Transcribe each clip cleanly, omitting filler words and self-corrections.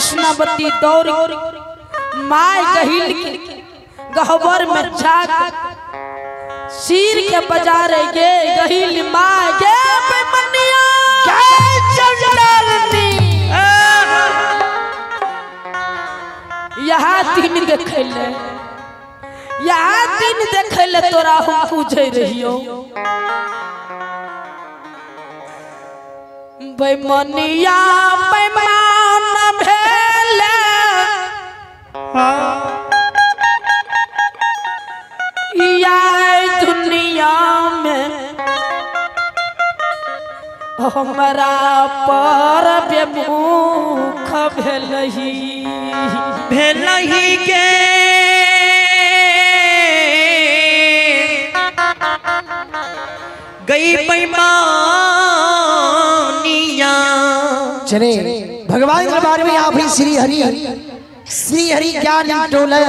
कृष्णावती दौड़ my गहिल के गहबर में झाक सिर के बजा रहे गे गहिल my गे बेमनिया चंडालनी। यहाँ दिन देखले, यहाँ दिन देखले तोरा हम पूजे रहियो। बेमनिया बेमान भेले या दुनिया में हमरा पर बेमुख भेलही भेलही के गई बेमानिया। चले भगवान दरबार में आप ही श्री हरि श्री हरि ज्ञान टोला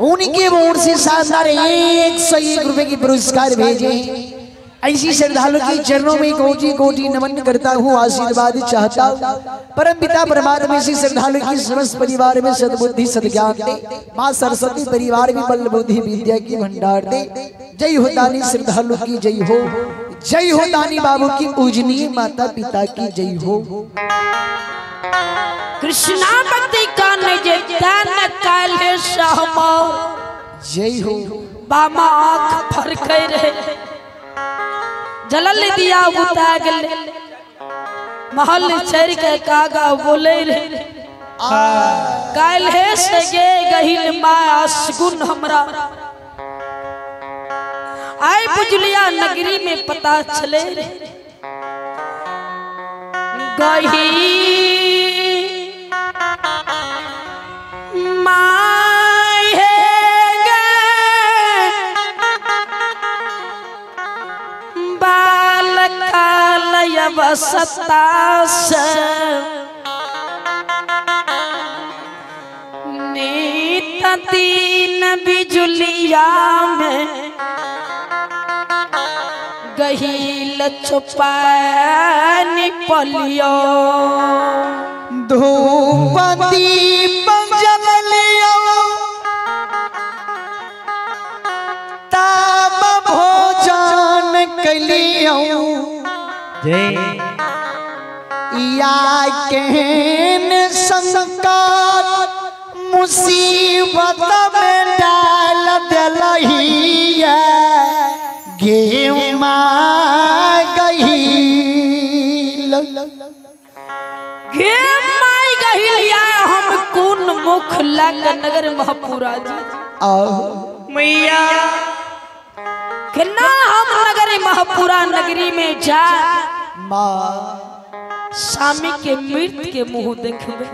उनके ओर से शानदार 101 रुपए की पुरस्कार भेजे। ऐसी श्रद्धालु की चरणों में कोटि कोटि नमन करता हूँ, आशीर्वाद चाहता हूँ। परम पिता परमात्मा से श्रद्धालु की समस्त परिवार में सद्बुद्धि सद्ज्ञान दे, माँ सरस्वती परिवार में बल बुद्धि विद्या की भंडार दे। जय हो दानी श्रद्धालु की जय हो, जय हो दानी बाबू की पूजनीय माता पिता की जय हो। कृष्णावती का जय हो। बामा आँख फरके रहे जलल दिया बुता गेल महल चढ़ के कागा बोले रहे काल्हे से गे गहिल माँ असगुन हमरा आए बुझलिया नगरी में पता चले गही my है गे बाल काल अवसता से नीत तीन बिजुलिया में गहील छुपानी पलियो धूप दीप जल लियो ताप भोजन कलियो या केहन संकट मुसीबत में डाल दिलही गेमा गहील गे माई गहिलिया हम कोन मुख लग नगर महापुरा जी मैया किना हम नगर महापुरा नगरी में जा माँ स्वामी के मृत के मुंह देखबे।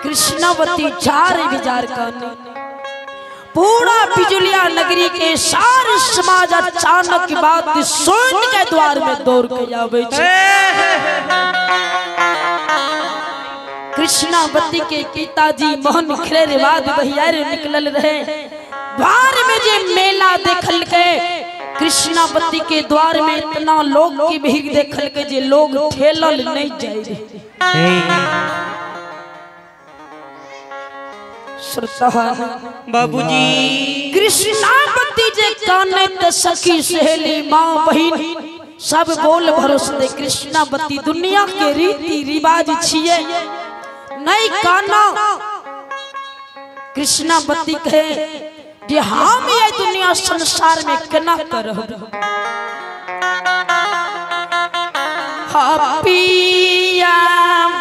कृष्णावती चार विचार करने पूरा बिजुलिया नगरी के सारे समाज अचानक की बात सुन के द्वार में दौड़ के आवे छे। कृष्णावती के पिताजी मोहन खरेर बाद बहियार निकलल रहे द्वार में जे मेला देखल के कृष्णावती के द्वार में इतना लोग की भीड़ देखल के जे लोग ठेलल नहीं जाए रहे। बाबूजी कृष्णावती जे काने त सखी सहेली माँ बहिन सब बोल भरोसे दे कृष्णावती दुनिया के रीति रिवाज छिए नहीं काना। कृष्णावती कहे जे हम ये दुनिया संसार में केना करब पिया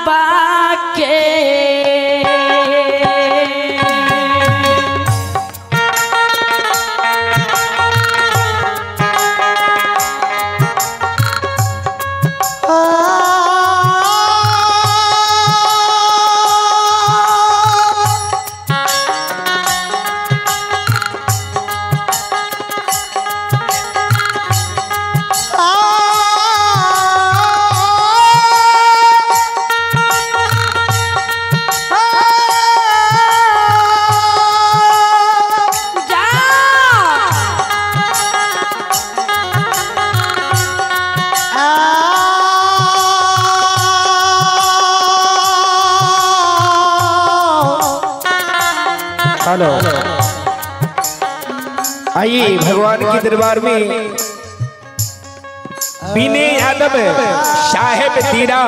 बाके हेलो आइए भगवान के दरबार में विनय यादव साहेब दीरा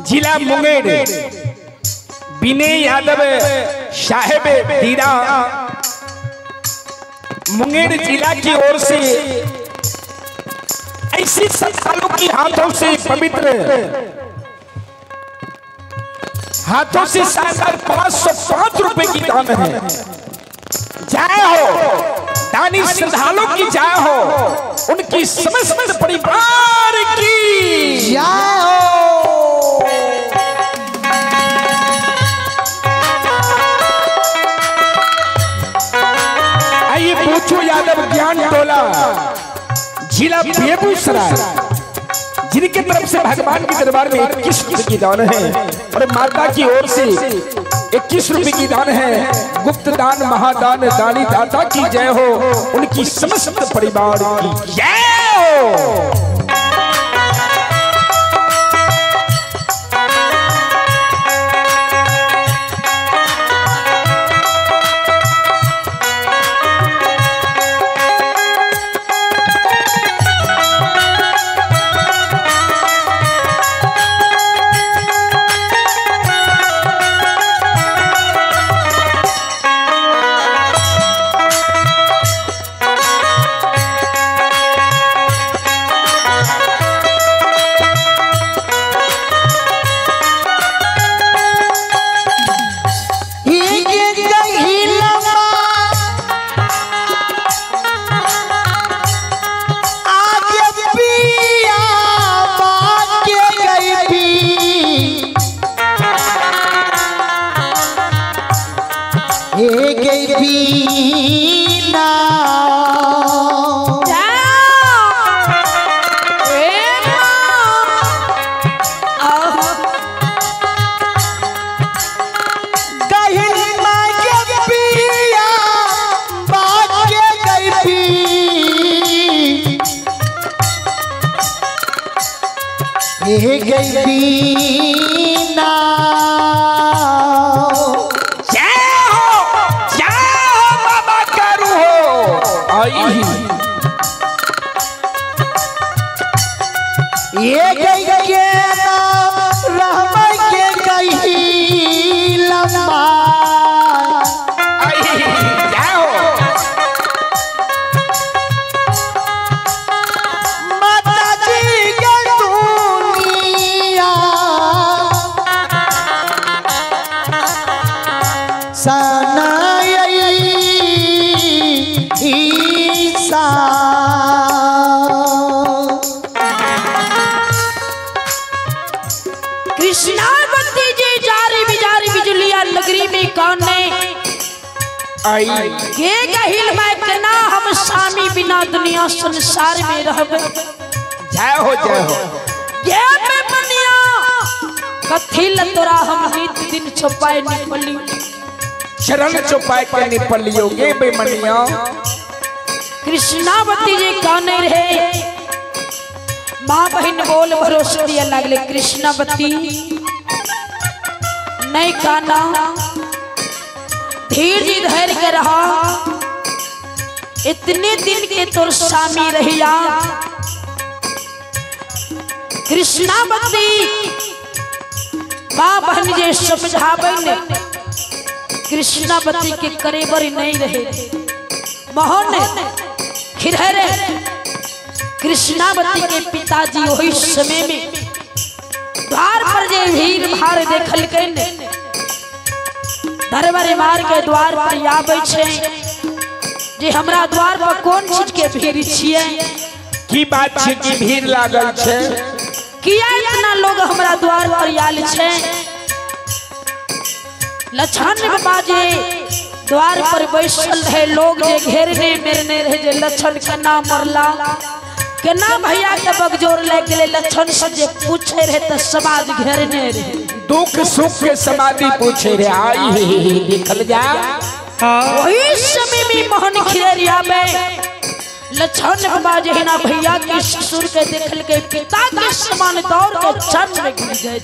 जिला मुंगेर, विनय यादव साहेब दीरा मुंगेर जिला की ओर से ऐसी श्रद्धालु की हाथों से पवित्र हाथों से शानदार 505 रुपए की दान है। जय हो दानी श्रद्धालु की जय हो, उनकी समस्त परिवार की जय हो। आइए पूछो यादव ज्ञान टोला जिला बेगूसराय जिनके तरफ से भगवान के दरबार में 21 रुपए की दान है और माता की ओर से 21 रुपए की दान है। गुप्त दान महादान दानी दाता की जय हो, उनकी समस्त परिवार की जय हो। जय हो बाबा करू हो आई ये गई के रहम के गई लम्बा आई जय हो माता जी के दुनिया कृष्णावती जी जारी बिजारी बिजुलिया नगरी में कौन ने आई के गहिल मैं कना हम सामी बिना दुनिया संसार में रहब। जय हो जय हो ये में बनिया कथिल तोरा हम नित दिन छुपाए निपली चरण छुपाए के निपलियो गे बेमनिया। कृष्णावती जी कौन रहे माँ बहन बोल भरोसे दिया लागले कृष्णावती नहीं काना धीर जी धैर्य के रहा इतने दिन के तोर सामी रहिया। कृष्णावती माँ बहन जे समझाबन कृष्णावती के करेबर नहीं रहे मोहन खिरहरे कृष्णावती के पिताजी वही समय में द्वार पर जे भीड़ भाड़ देखल के दरबार मार के द्वार पर आबै छे जे हमरा द्वार पर कौन चीज के भीड़ छिए की बात छे की भीड़ लागल छे किया इतना लोग हमरा द्वार पर आयल छे। लछन बाबा जे द्वार पर बैसल रहे लोग जे घेरने मेरने रहे जे लछन केना मरला केना भैया के बगजोर लग गेले लछन से जे पूछे रहे त समाज घेरने रहे दुख सुख के समाधि पूछे रे आई देखल जा। वही समय में मोहन खिररिया में लछन बाबा जे हिना भैया के ससुर के देखल के पिता के समान दौड़ के चरण में गिर गए।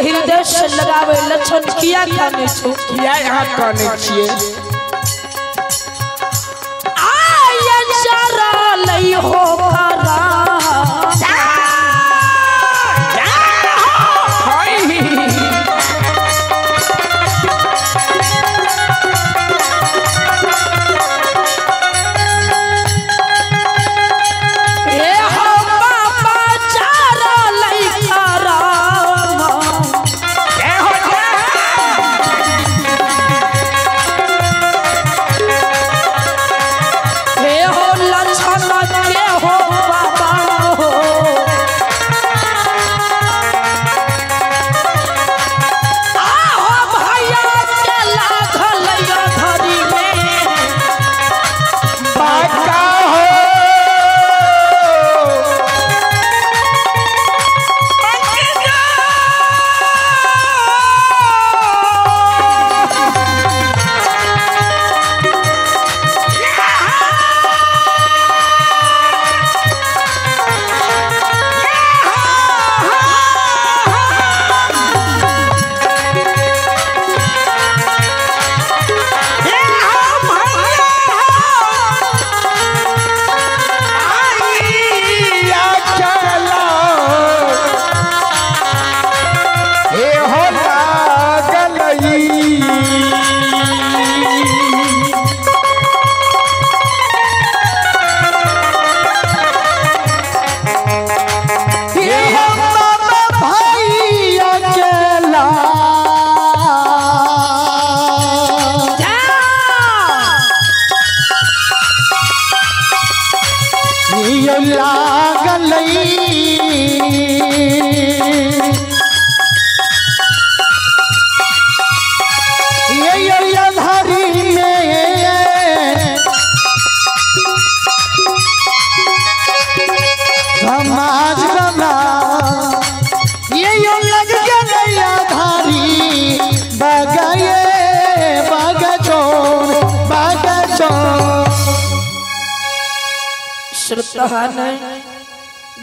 हृदय से लगावे लक्षण किया काने छो किया यहाँ काने छिए आय जरा लई हो खरा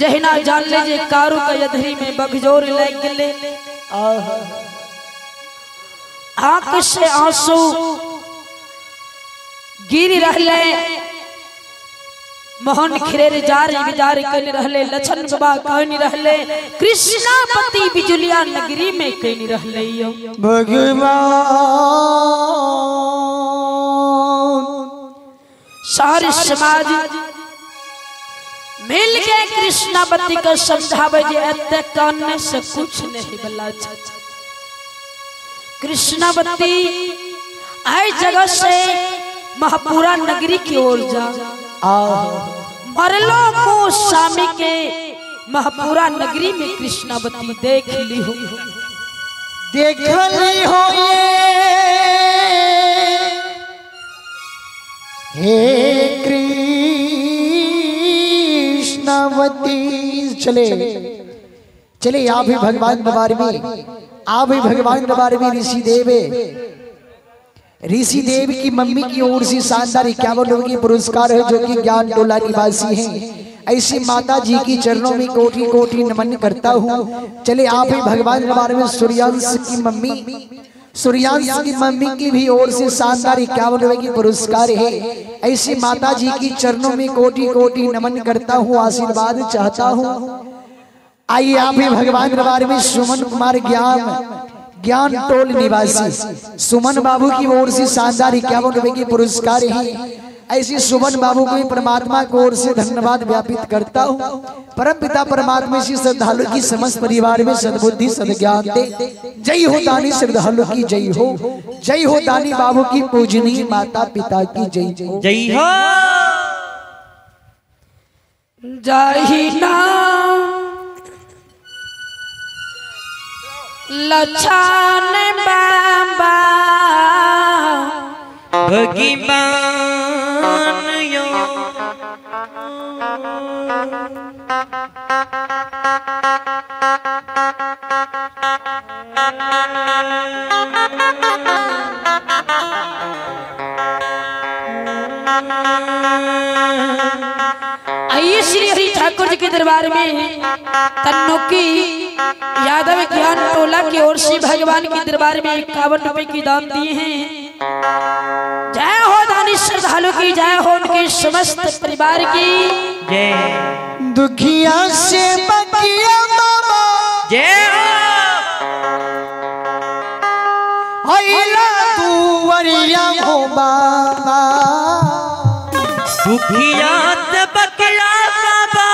जहिना जान ले जे कारू का यधरी में बगजोर लग गेले आंख से आंसू गिर रहले मोहन खिरेर जारी बिजारी कहने रहले लछन बाबा कहने रहले कृष्णापति बिजुलिया नगरी में कहने रहले भगवान सारे समाज मिल के कृष्णापति को समझावे जे एते कानने से कुछ नहीं बला। कृष्णापति आई जगह से महापुरा नगरी की ओर जा मरलो को स्वामी के महापुरा नगरी में कृष्णावती देख ली हो देख ली हो ये हे कृष्णावती। चले चले आप भी भगवान दरबार में, आप भी भगवान दरबार में ऋषि देव ऋषि देव की मम्मी की ओर से शानदार 51 रुपये की पुरस्कार है जो कि ज्ञान टोला निवासी हैं। ऐसी माता जी की चरणों में कोटि कोटि नमन करता हूँ। चले आप ही भगवान दरबार में सूर्यांश की मम्मी, सूर्यांश की मम्मी की भी ओर से शानदार 51 रुपये की पुरस्कार है। ऐसी माता जी की चरणों में कोटि कोटि नमन करता हूँ, आशीर्वाद चाहता हूँ। आइए आप ही भगवान दरबार में सुमन कुमार ज्ञान ज्ञान टोल निवासी सुमन बाबू की ओर से शानदार 51 रुपए की पुरस्कार है। ऐसी सुमन बाबू को परमात्मा को ओर से धन्यवाद व्यापित करता हूँ। परम पिता परमात्मा से श्रद्धालु की समस्त परिवार में सद्बुद्धि सद्ज्ञान दे। जय हो दानी श्रद्धालु की जय हो, जय हो दानी बाबू की पूजनीय माता पिता की जय हो, जय हो। जय नाम लछन बाबा भगवान यो आइए श्री हरि ठाकुर जी के दरबार में तन्नोकी यादव ज्ञान टोला की ओर से भगवान के दरबार में 51 रुपए की दान दिए हैं। जय हो दानी श्रद्धालु की, जय हो उनके समस्त परिवार की जय। दुखिया से बकिया बाबा जय हो। अइला दुवरिया हो बाबा, दुखिया से बकिया बाबा,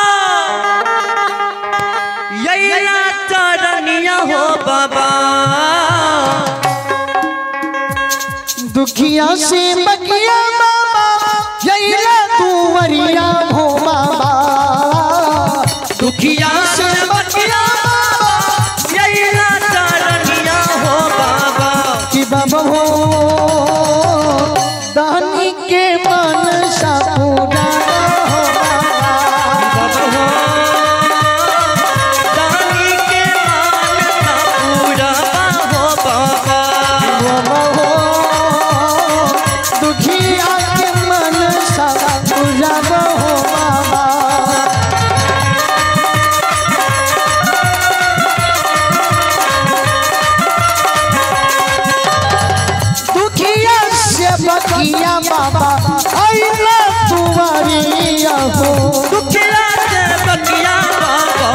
यैला चरनिया हो बाबा। दुखिया से बकिया बाबा, यैला दुवरिया हो बाबा। दुखिया से बकिया बाबा, यैला चरनिया हो बाबा। कि बाबा हो दानी के मन सा पूरा हो बाबा हो, दानी के मान सा पूरा हो बाबा। बाबा हो दुखिया के मन सा पूरा हो बाबा। दुखिया से बकिया बाबा, अइला दुआरिया हो। दुखिया से बकिया बाबा,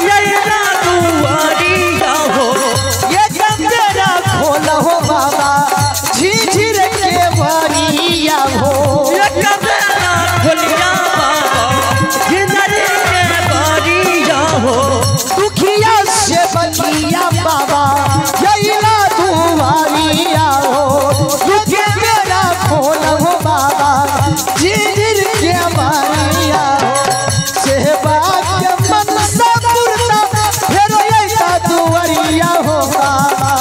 यैला दुआरिया हो। ये गंगरा खोल हो बाबा, झिझिर के बरिया हो। ये गंगरा खोलिया बाबा, झिझिर के बरिया हो। दुखिया से बकिया बाबा, यैला दुआरिया हो। ये गंगरा खोल हो बाबा, झिझिर के बरिया हो। सेवा के मन सा पुरता, फेर अइला दुआरिया हो बाबा।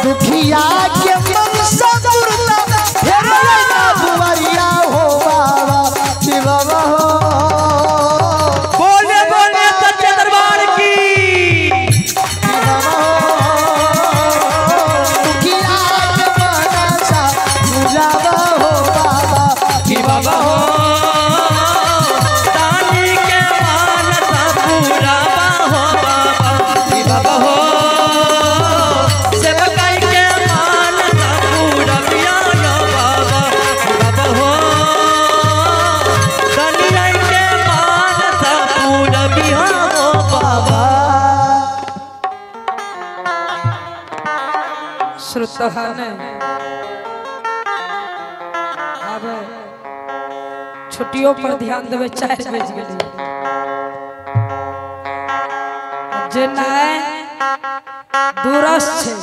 दुखिया के मन सा पुरता, फेर अइला दुआरिया हो बाबा। कि बाबा हो बोले बोले सच्चे दरबार की। बाबा हो दुखिया के मन सा पूरा हो बाबा। कि बाबा हो दानी के मान सा पूरा हो बाबा। कि बाबा हो सेवकाई के मान सा पूरा पिया बाबा। कि बाबा हो दानी के मान सा पूरा बिया हो बाबा। श्रोतागण अब छुट्टियों पर ध्यान देवे, 4 बज गेलै। जे नहि दूरस छै।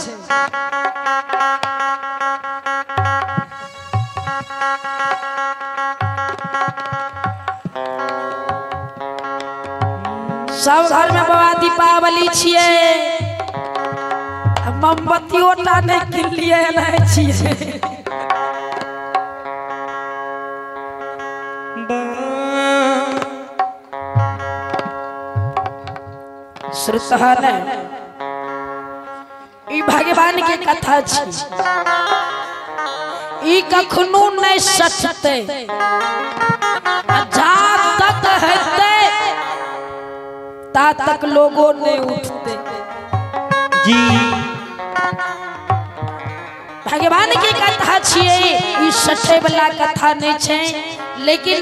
सब घर में बाबा दीपावली छियै, मोमबत्तियो टा नहि किनलियै नहि छियै। श्रोतागण ई भगवान के कथा छी, ई कखनो नहि सटतै, जा तक हेतै ता तक लोगो नहीं उठते जी। भगवान के कथा छियै, ई सटे वाला कथा नहीं छै, लेकिन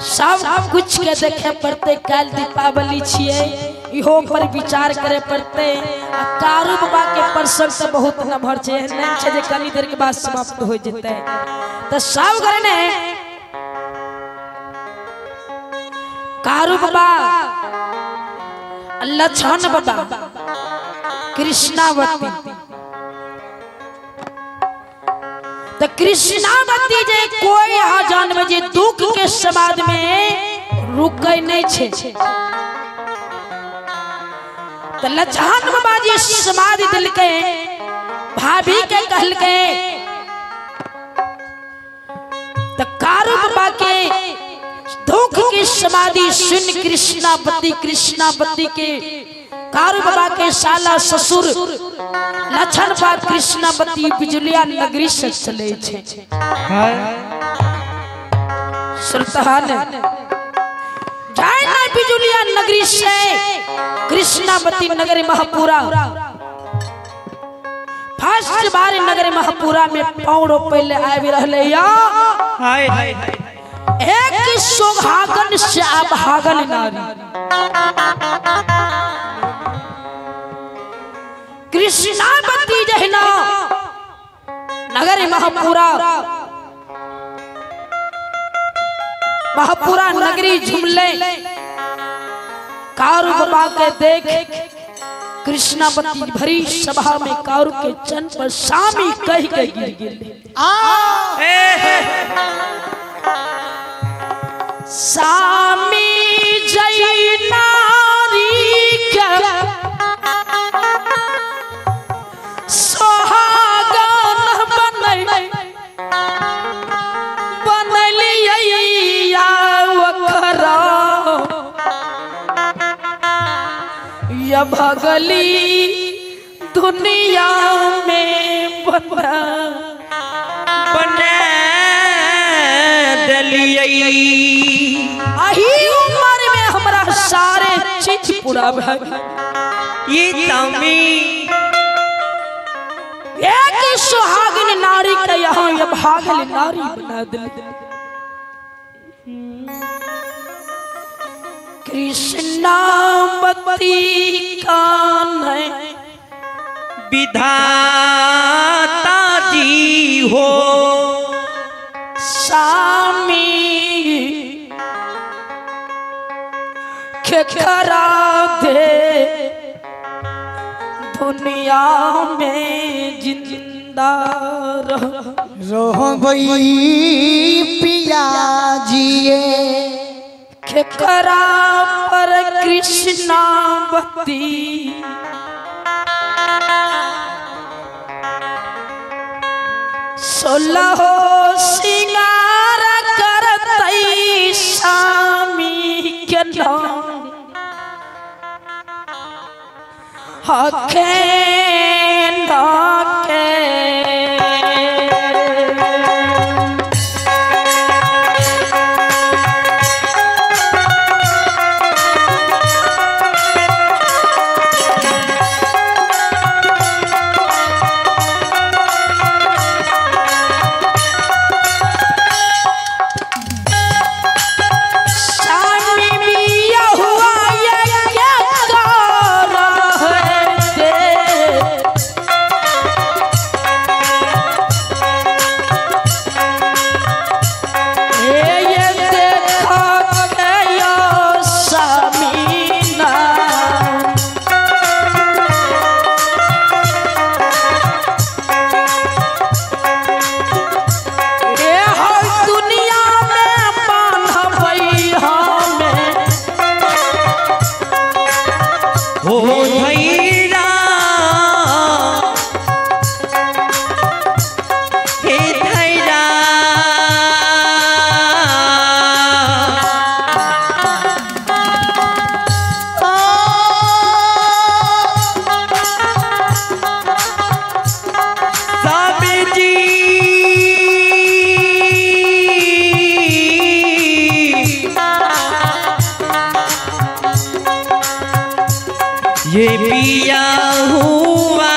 सब कुछ के देखे पड़ते। काल दीपावली छियै, इहो पर विचार करे पड़ते। आ कारू बाबा के प्रसंग तो बहुत नमहर छै, नहीं छै जे कनी देर के बाद समाप्त हो जेतै। तो सब घरे ने कारू बाबा, लक्षण बाबा, कृष्णावती, तो कृष्णावती जे कोई यहाँ जानवे जे दुख के समाज में रुकै नहीं छे। तो लक्षण बाबा जी समाधि दिलके, भाभी के कहलके, तो कारू बाबा के दुख की समाधि सुन कृष्णावती, कृष्णावती के कारू बाबा के साला ससुर लछन बा कृष्णावती बिजुलिया नगरी से चले छे। सुल्तान जाए ना बिजुलिया नगरी से कृष्णावती नगर महापुरा फर्स्ट बार नगर महापुरा में पौड़ो पहले आबि रहले या एक सुहागन से अभागन नारी कृष्णावती जहिना नगर महापुरा महापुरा नगरी झुमले कारू बाबा के देख कृष्णावती भरी सभा में कारू के चन पर सामी कह के गिर गेल। सामी जय नारी के सोहागन बनल बनलिया ओकरा या भगली दुनिया में बना बना दलियै। आही उम्र में हमरा सारे चीज पूरा भा ये तमी एक सुहागिन नारी के यहाँ ये भागल नारी बना दिल। कृष्णावती कान विधाता जी हो सामी खेखरा दे दुनिया में जिंदा रहो पिया जिए खेखरा पर कृष्णावती सोलह सिंगार करतई सामी के नाम हखे के ये पिया हुआ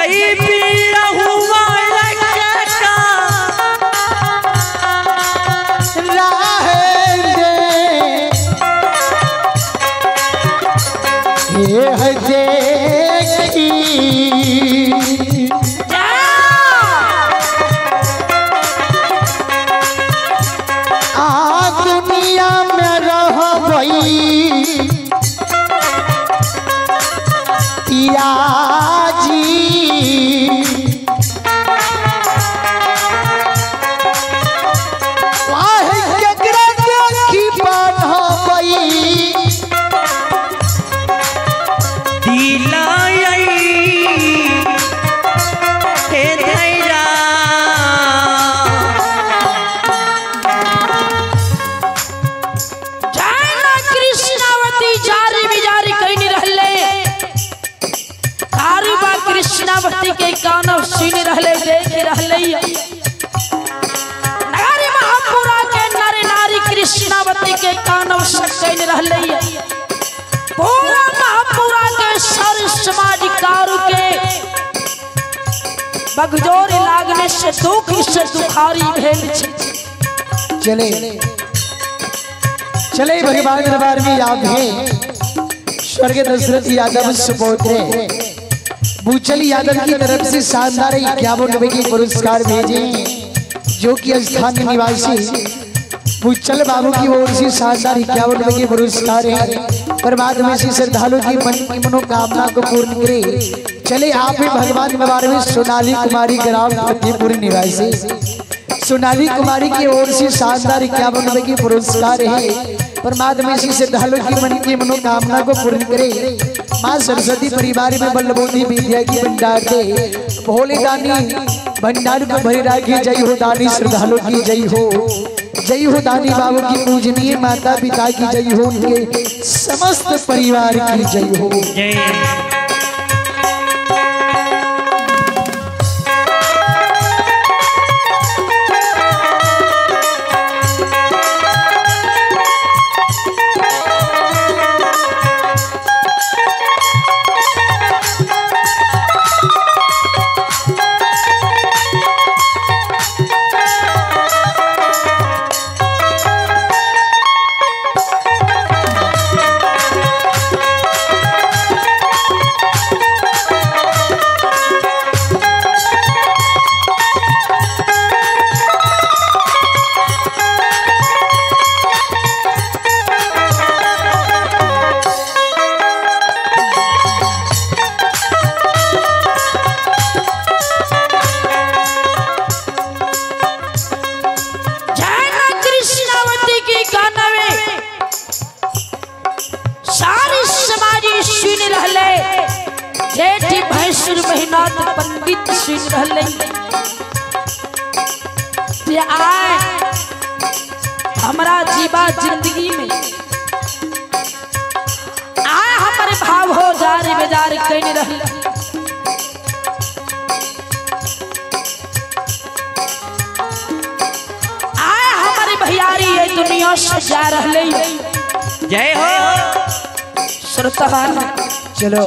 जय पीड़ा हुआ दुनिया में रहबई पियाजी केकरा देखी बान्हबई कृष्णावती के कानव सुन रहले देख रहले नगर महापुरा के नर नारी कृष्णावती के कानव सकैन रहले पूरा महापुरा के सारे समाज कारू के बगजोर लागने से दुख से दुखारी भेल छे। चले चले भगवान दरबार में आप हैं स्वर्गीय दशरथ यादव सुपोत्र बूचल यादव की तरफ से शानदार 51 रुपए की पुरस्कार भेजे जो कि स्थानीय निवासी बूचल बाबू की ओर से शानदार 51 रुपए के पुरस्कार है। परमात्मा से श्रद्धालु की मन की मनोकामना को पूर्ण करे। चले आप भी भगवान दरबार में सोनाली कुमारी ग्राम फतेहपुर निवासी सोनाली कुमारी की ओर से शानदार 51 रुपए की पुरस्कार है। परमात्मा से श्रद्धालु की मन की मनोकामना को पूर्ण करे। माँ सरस्वती परिवार में बल्लभोधी विद्या की भंडार दे भोले दानी भंडार को भरी राखी। जय हो दानी श्रद्धालु की जय हो, जय हो दानी बाबू की पूजनीय माता पिता की जय हो, उनके समस्त परिवार की जय हो। पंडित सुन रहले आए हमरा जीवा जिंदगी में आए हमारे भाव हो जारी बेजार कहीं रहले। आए हमारे भैयारी ये दुनिया से जा रहले। जय हो श्रोतागण। चलो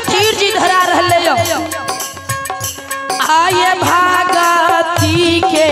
धीर जी धरा रहले आये भागती के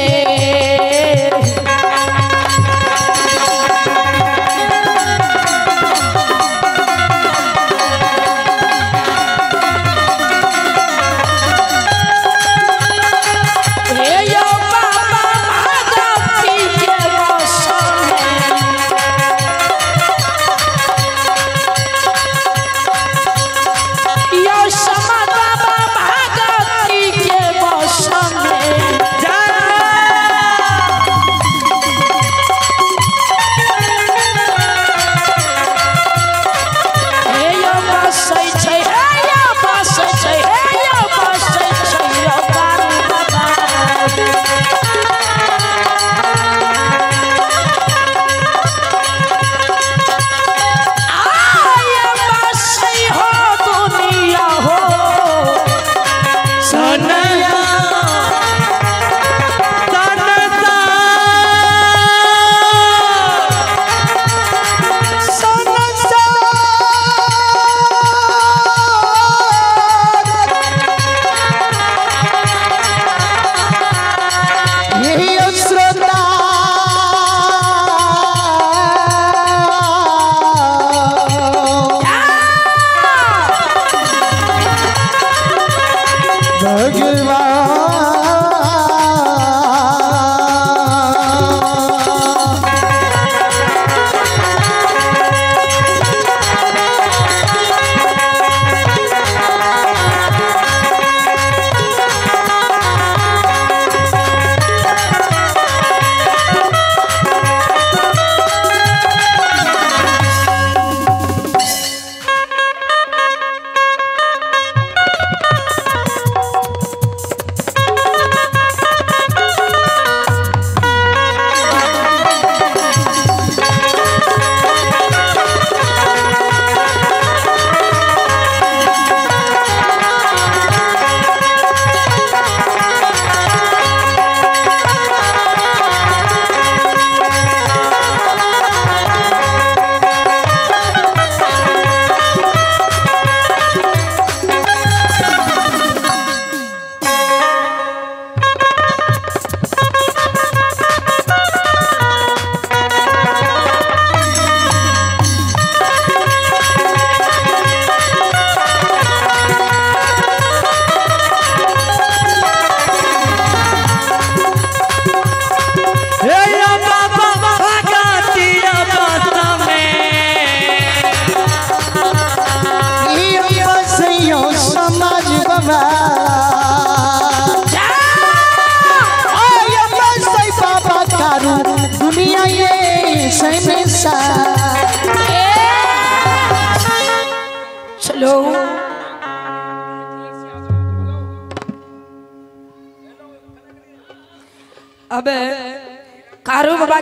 अब कारू बाबा।